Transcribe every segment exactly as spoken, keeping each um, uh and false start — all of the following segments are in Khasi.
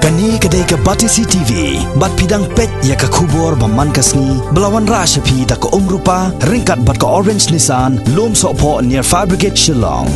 Kane ka dei ka Batesi T V, bad phi dang peit ïa ka khubor ba man ka sngi, ba la wanrah sha phi da ka Umrupa, ryngkat bad ka Orange Nissan, Lumsohphoh near Fire Brigade Shillong.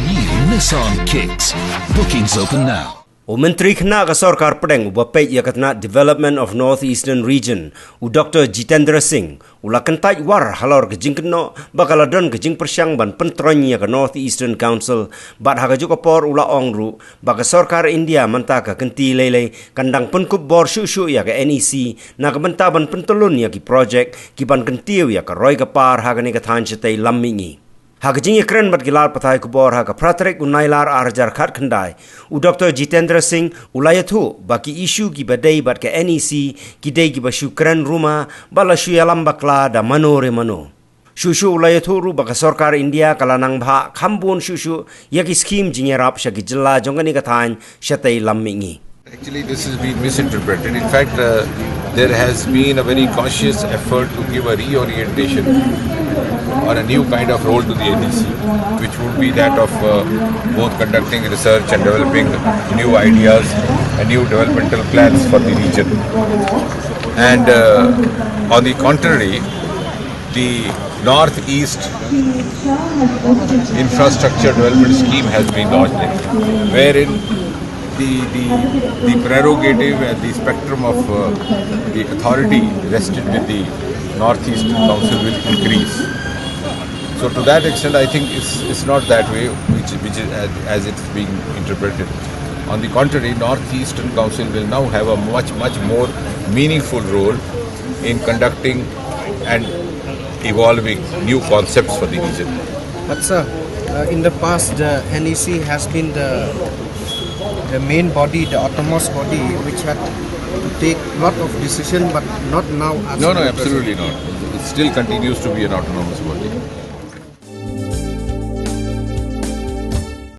New Nissan Kicks. Bookings open now. U Myntri Khynnah ka Sorkar Pdeng uba peit ïa ka tnat Development of North Eastern Region, u Doktor Jitendra Singh, u la kyntait war halor ka jingkynnoh ba ka la don ka jingpyrshang ban pyntroiñ ïa ka North Eastern Council, bad ha kajuh ka por u la ong ruh ba ka sorkar India mynta ka kynti leilei kan dang pynkup bor shuh shuh ïa ka N E C na ka bynta ban pyntyllun ïa ki projek kiban kyntiew ïa ka roi ka par ha kane ka thaiñ shatei lam mihngi. Ha ka jingïakren bad ki lad pathai khubor ha ka phra tarik u Nailar ar hajar khatkhyndai, u Doktor Jitendra Singh u la ïathuh ba ki issue kiba dei bad ka N E C ki dei kiba shu kren ruma bad la shu ïalam bakla da mano re mano. Shuh shuh u la ïathuh ruh ba ka sorkar India ka la nang bhah kham bun shuh shuh ïa ki skhim jingïarap sha ki jylla jong kane ka thaiñ shatei lam mihngi. Actually, this has been misinterpreted. In fact, uh, there has been a very conscious effort to give a reorientation or a new kind of role to the N E C, which would be that of uh, both conducting research and developing new ideas and new developmental plans for the region. And uh, on the contrary, the Northeast Infrastructure Development Scheme has been launched, wherein the, the, the prerogative and the spectrum of uh, the authority vested with the Northeast Council will increase. So to that extent, I think it's, it's not that way, which, which is as, as it's being interpreted. On the contrary, Northeastern Council will now have a much, much more meaningful role in conducting and evolving new concepts for the region. But sir, uh, in the past, the N E C has been the the main body, the autonomous body, which had to take lot of decision, but not now. As no, no, absolutely not. It still continues to be an autonomous body.